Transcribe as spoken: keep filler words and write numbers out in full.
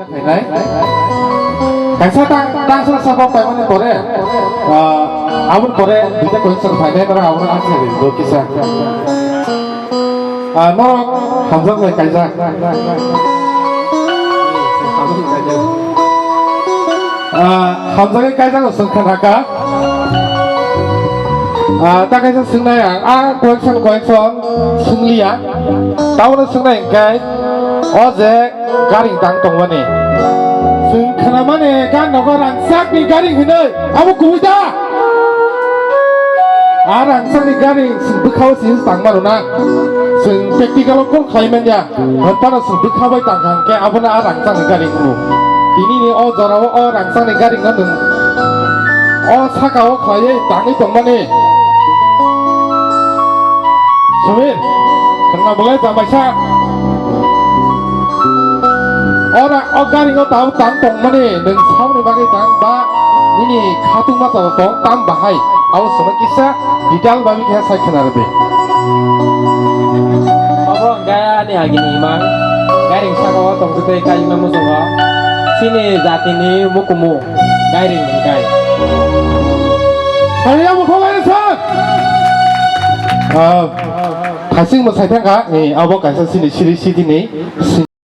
Phainai. Kaisa tang, tang sa sa kok paimani pore, ah, aboni pore duita question phainai, aro abono answer ri do kisa. Ah, norok hamjak bai kaijak. Ah, hamjagwi kaijak no swngkha naka. Ah, ta kaisa swngnai ang, ah, question, question swngliya. Tabono swngnai hwnkhe, o je garing tang tongmani. Chwng khnamani gan nogo rangchakni garing hinwi, abo kubui da? A rangchakni garing chwng bwkhao se tang mano na. Chwng practical o kok khlai manya. Hwn phano chwng bwkha bai tang kha hwnkhe abono a rangchakni garing hwngo. Tinini o jorao o rangchakni garingno nwng o sakao khlaiwi tangwi tongmani. Samir, khwna bolai jamaisa. Ora o garingo tang, tang tongmani nwng samni bagwi tang ba nini khatungma tong, tong tam bahai. Abo sono kisa detail babi khe sai khwna rwdi. Obo hwnkhe ani agini imang. Gairing saka o tongtwtwi kaima muchungo. Chini jatini mukumu gairing hwnkhe. Kaliya mukholai sir. Ah, thasing mwsai thangkha, eh, abo kaisa chini siri sitini.